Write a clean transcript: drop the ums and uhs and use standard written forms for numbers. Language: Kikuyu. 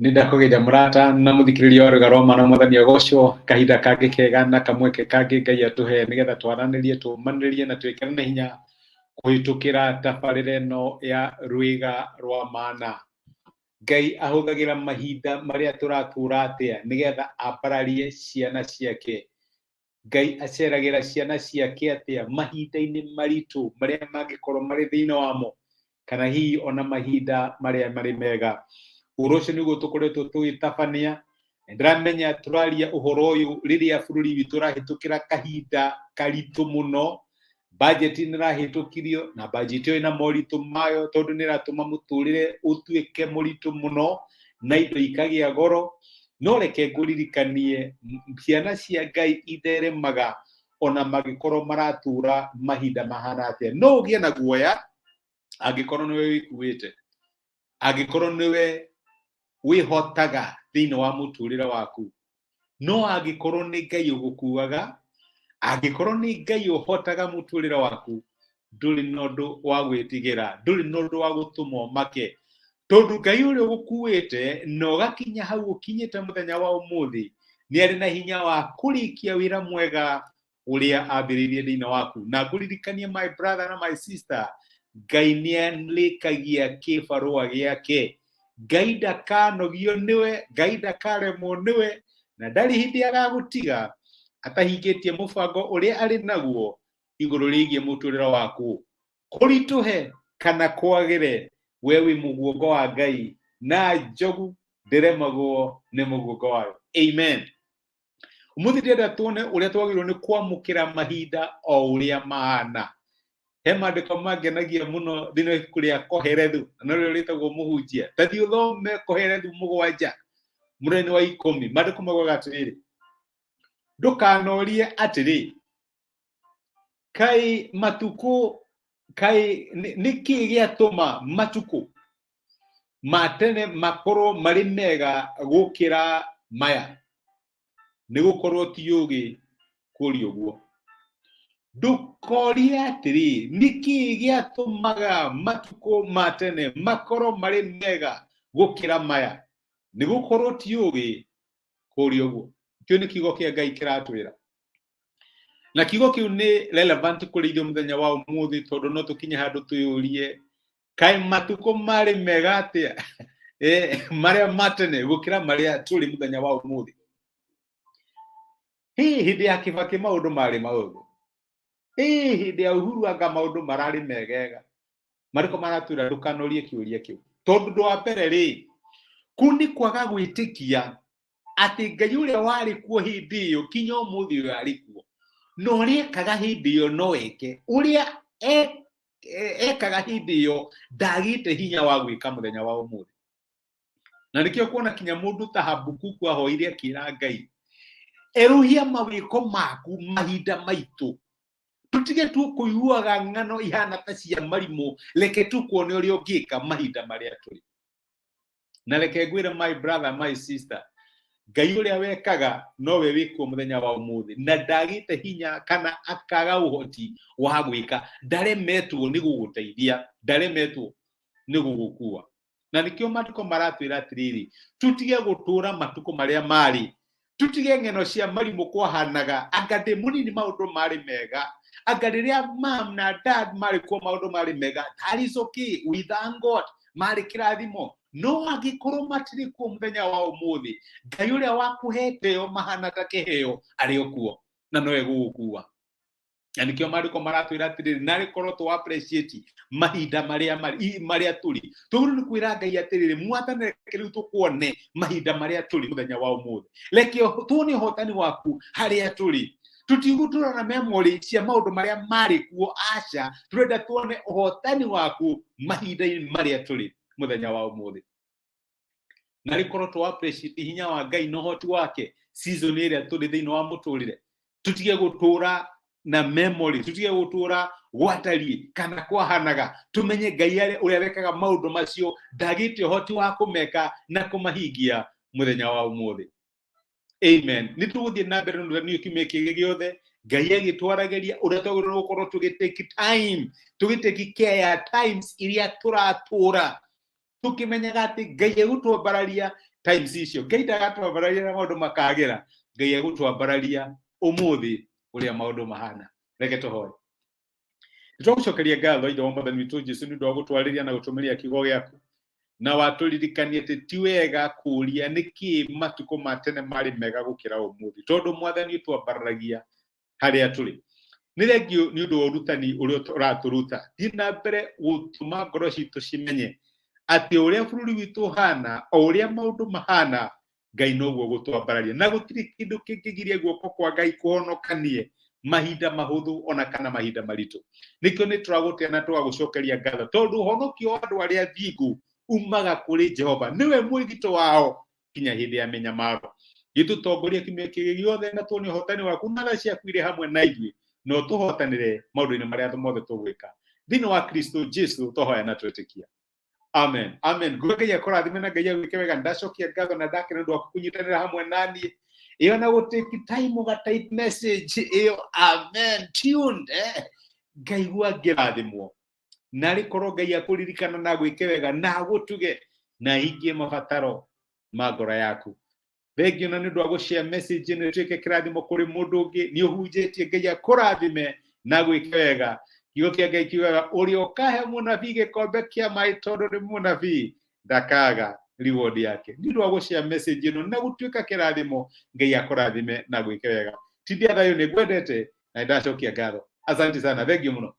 Nĩ ndakũgeithia mũrata na mũthikĩrĩria wa Rwĩga rwa Mana, Mwathani agocwo. Kahinda kangĩ kega na kamweke kangĩ Ngai atũhe nĩgetha twaranĩrie, tũmanĩrĩrie na twĩkĩrane hinya kũhĩtũkĩra tabarĩra ĩno ya Rwĩga rwa Mana. Ngai ahũthagĩra mahinda marĩa tũratũra atĩa nĩgetha ambararie ciana ciake? Ngai aceragĩra ciana ciake atĩa mahinda-inĩ maritũ marĩa mangĩkorwo marĩ thĩinĩ wamo, kana hihi ona mahinda marĩa marĩ mega? Ũhoro ũcio nĩguo tũkoretwo tũgĩtabania. Ndĩramenya tũraria ũhoro ũyũ rĩrĩa bũrũri witũ ũrahĩtũkĩra kahinda karitũ mũno. Bajeti nĩ ĩrahĩtũkirio, na bajeti ĩyo ĩna moritũ mayo, tondũ nĩ ĩratũma mũtũrĩre ũtuĩke mũritũ mũno na indo ikagĩa goro. No reke ngũririkanie, ciana cia Ngai itheremaga ona mangĩkorwo maratũra mahinda mahana atĩa. No ũgĩe na guoya angĩkorwo nĩwe wĩkuĩte, angĩkorwo nĩwe wĩhotaga thĩinĩ wa mũtũrĩre waku. No angĩkorwo nĩ Ngai ũgũkuaga, angĩkorwo nĩ Ngai ũhotaga mũtũrĩre waku, ndũrĩ na ũndũ wa gwĩtigĩra, ndũrĩ na ũndũ wa gũtũma ũmake, tondũ Ngai ũrĩa ũgũkuĩte na ũgakinya hau ũkinyĩte mũthenya wa ũmũthĩ nĩ arĩ na hinya wa kũrĩkia wĩra mwega ũrĩa ambĩrĩirie thĩinĩ waku. Na ngũririkanie, my brother na my sister, Ngai nĩ arĩkagia kĩbarũa gĩake. Ngai ndakanogio nĩwe, Ngai ndakaremwo nĩwe, na ndarĩ hĩndĩ agagũtiga atahingĩtie mũbango ũrĩa arĩ naguo igũrũ rĩgiĩ mũtũrĩre waku. Kũritũhe kana kwagĩre, we wĩ mũguongo wa Ngai, na njogu ndĩremagwo nĩ mũguongo wayo. Amen. Ũmũthĩ ndĩrenda tuone ũrĩa twagĩrĩirwo nĩ kwamũkĩra mahinda o ũrĩa mahana. He maandĩko mangenagia mũno thĩinĩ wa ibuku rĩa Kohelethu, na norĩo rĩtagwo Mũhunjia. Ta thiĩ ũthome Kohelethu 7:10. Maandĩko maugaga atĩrĩrĩ, ndũkanorie atĩrĩ, kaĩ matukũ, kaĩ nĩkĩ gĩatũma matukũ ma tene makorwo marĩ mega gũkĩra maya? Nĩ gũkorwo ti ũũgĩ kũũria ũguo. Ndũkorie atĩrĩ, nĩkĩ gĩatũmaga matukũ ma tene makorwo marĩ mega gũkĩra maya? Nĩ gũkorwo ti ũũgĩ kũũria ũguo. Kĩu nĩ kiugo kĩa Ngai kĩratwĩra. Na kiugo kĩu nĩ relevant kũrĩ ithuĩ mũthenya wa ũmũthĩ, tondũ no tũkinye handũ twĩyũrie, kaĩ matukũ marĩ mega atĩa marĩa ma tene gũkĩra marĩa tũrĩ mũthenya wa ũmũthĩ? Hihi hĩndĩ ya Kĩbakĩ maũndũ marĩ maũndũ? Hihi hĩndĩ ya Uhuru anga maũndũ mararĩ megega? Marĩko maratwĩra ndũkanorie kĩũria kĩu, tondũ ũndũ wa mbere rĩ, kũu nĩ kwaga gwĩtĩkia atĩ Ngai ũrĩa warĩ kuo hĩndĩ ĩyo kinya ũmũthĩ ũyũ arĩ kuo, na ũrĩa ekaga hĩndĩ ĩyo no eke. Ũrĩa ekaga hĩndĩ ĩyo ndagĩte hinya wa gwĩka mũthenya wa ũmũthĩ. Na nĩkĩo kuona kinya mũndũ ta Habukuku ahoire akĩra Ngai, erũhia mawĩko maku mahinda maitũ, tũtige tu kũiguaga ng'ano ihana ta cia marimũ, reke tukuone ũrĩa ũngĩka mahinda marĩa tũrĩ. Na reke ngwĩre, my brother, my sister, Ngai ũrĩa wekaga nowe wĩkuo mũthenya wa ũmũthĩ, na ndagĩte hinya kana akaga ũhoti wa gwĩka. Ndaremetwo nĩ gũgũteithia, ndaremetwo nĩ gũgũkua. Na nĩkĩo maandĩko maratwĩra atĩrĩrĩ, tũtige gũtũra matukũ marĩa marĩ, tũtige ng'eno cia marimũ kwahanaga, anga ndĩ mũnini maũndũ marĩ mega, anga rĩrĩa mam na dad marĩ kuo maũndũ marĩ mega. That is okay, we thank God, marĩ kĩrathimo. No angĩkorwo matirĩ kuo mũthenya wa ũmũthĩ, Ngai ũrĩa wakũhete yo mahana ta kĩheo arĩ o kuo, na nowe gũgũkua. Na nĩkĩo maandĩko maratwĩra atĩrĩrĩ, narĩ korwo tũ appreciate mahinda marĩa marĩa tũrĩ, tũgũrũ nĩ kwĩra Ngai atĩrĩrĩ, Mwathani, reke rĩu tũkuone mahinda marĩa tũrĩ mũthenya wa ũmũthĩ, reke tuone ũhotani waku harĩa tũrĩ. Tũtigũtũra na memory cia maũndũ marĩa marĩ kuo, aca, tũrenda tuone ũhotani waku mahinda-inĩ marĩa tũrĩ mũthenya wa ũmũthĩ. Na rĩkorwo tũ appreciate hinya wa Ngai na ũhoti wake season ĩrĩa tũrĩ thĩinĩ wa mũtũrĩre, tũtige gũtũra na memory, tũtige gũtũra gwatariĩ kana kwahanaga. Tũmenye Ngai ũrĩa wekaga maũndũ macio ndagĩte ũhoti wa kũmeka na kũmahingia mũthenya wa ũmũthĩ. Amen. Nĩ tũgũthiĩ na mbere na ũrutani kiumia kĩngĩ gĩothe, Ngai agĩtwaragĩria ũrĩa twagĩrĩirwo gũkorwo tũgĩtake time, tũgĩtake care ya times iria tũratũra. Tũkĩmenyaga atĩ Ngai egũtwambararia times icio. Ngai ndagatwambararia na maũndũ makagĩra, Ngai egũtwambararia ũmũthĩ ũrĩa maũndũ mahana. Reke tũhoe. Nĩtwagũcokeria ngatho, Ithe wa Mwathani witũ Jesu, nĩ ũndũ wa gũtwarĩria na gũtũmĩria kiugo gĩaku, na watũririkania atĩ ti wega kũũria nĩkĩ matukũ ma tene marĩ mega gũkĩra ũmũthĩ, tondũ Mwathani ũtwambararagia harĩa tũrĩ. Nĩ thengio nĩ ũndũ wa ũrutani ũrĩa ũratũruta. Thiĩ na mbere gũtũma ngoro citũ cimenye atĩ ũrĩa bũrũri witũ ũhana, o ũrĩa maũndũ mahana, Ngai noguo gũtwambararia, na gũtirĩ kĩndũ kĩngĩgiria guoko kwa Ngai kũhonokanie mahinda mahũthũ ona kana mahinda maritũ. Nĩkĩo nĩ tũragũtĩa na tũgagũcokeria ngatho, tondũ ũhonokio wa andũ arĩa athingu umaga kũrĩ Jehova, nĩwe mwĩgito wao kinya hĩndĩ ya mĩnyamaro. Gĩtũtongoria kiumia kĩngĩ gĩothe, na tuone ũhotani waku na tha ciaku irĩ hamwe na ithuĩ, na ũtũhotanĩre maũndũ-inĩ marĩa mothe tũgwĩka. Thĩinĩ wa Kristo Jesu twahoya na twetĩkia. Amen. Amen. Nguga Ngai akũrathime na Ngai agwĩke wega. Ndacokia ngatho na ndakena nĩ ũndũ waku kũnyitanĩra hamwe naniĩ. Ĩyo na gũtake time ũga type message ĩyo, amen tuned, eh. Ngaigua ngĩrathimwo. Narĩ korwo Ngai akũririkana na agwĩke wega na agũtuge na ahingie mabataro ma ngoro yaku. Thengio na nĩ ũndũ wa gũshare message ĩno ĩtuĩke kĩrathimo kũrĩ mũndũ ũngĩ. Nĩ ũhunjĩtie, Ngai akũrathime na gwĩke wega. Kiugo kĩa Ngai kiugaga ũrĩa ũkahe mũnabii gĩkombe kĩa maĩ tondũ nĩ mũnabii ndakaga reward yake. Nĩ ũndũ wa gũshare message ĩno na gũtuĩka kĩrathimo, Ngai akũrathime na gwĩke wega. Tindia thayũ, nĩ ngwendete na nĩ ndacokia ngatho. Asante sana, thengio mũno.